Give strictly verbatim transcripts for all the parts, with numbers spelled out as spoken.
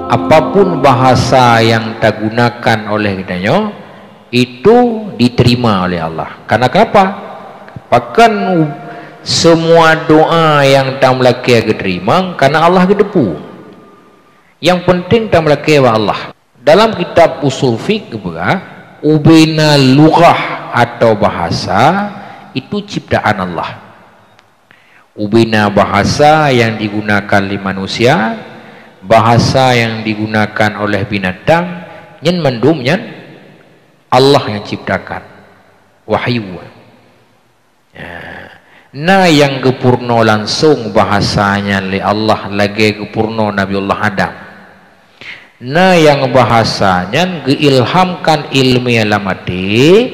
Apapun bahasa yang tagunakan oleh geutanyoe, itu diterima oleh Allah. Karena kenapa? Pakon semua doa nyang tameulakée geuteurimong? Karena Allah geuteupeue. Nyang penting tameulakée bak Allah. Dalam kitab Usul Fiqh geupeugah, ubena lughah atau bahasa itu ciptaan Allah. Ubena bahasa nyang digunakan lé manusia, bahasa nyang digunakan oleh binatang, nyan mandum nyan Allah nyang ciptakan. Wahyu. Ya. Na nyang geupeurunoe langsong bahasa nyan lé Allah lagée geupeurunoe Nabiullah Adam. Na nyang bahasa nyan geuilhamkan ileumé lam até,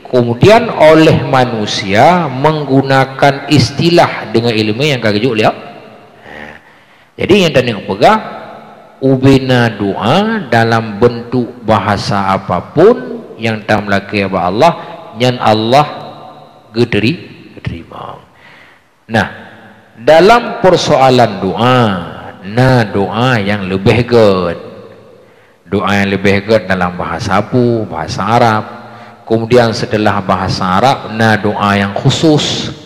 keumudian oleh manusia menggunakan istilah deungon ileumé nyang ka geujok lé Allah. Jadi nyang taneuk peugah, ubena doa dalam bentuk bahasa apapun nyang tameulakée bak Allah, nyan Allah geuteri-, geuteurimong. Nah, dalam persoalan doa, na doa nyang leubeh gét. Doa nyang leubeh gét dalam bahasa peue? Bahasa Arab. Kemudian setelah bahasa Arab, na doa nyang khusus.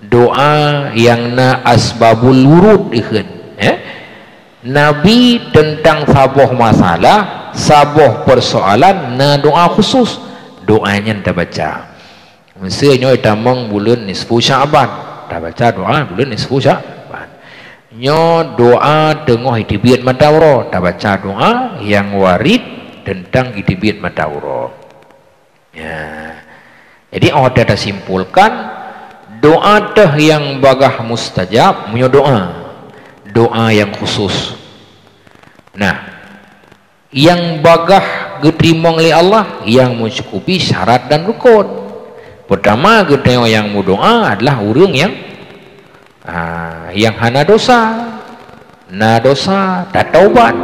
Doa nyang na asbabul wurud dikheun, ya. Nabi teuntang saboh masalah, saboh persoalan, na doa khusus. Doa nyan tabaca. Meuseu nyoe tamong buleuen nisfu Sya'ban, tabaca doa buleuen nisfu Sya'ban. Nyoe doa teungoh jiteubiet mata uroe, tabaca doa nyang warid teuntang jiteubiet mata uroe. Ya. Jadi, 'oh watée tasimpulkan, doa teuh nyang bagah mustajab meunyoe doa. Doa nyang khusus. Nah, nyang bagah geuteurimong lé Allah, nyang meucukupi syarat dan rukon. Peutama, geutanyoe nyang meudoa adalah ureuëng nyang, ah, nyang hana dosa. Na dosa, tataubat.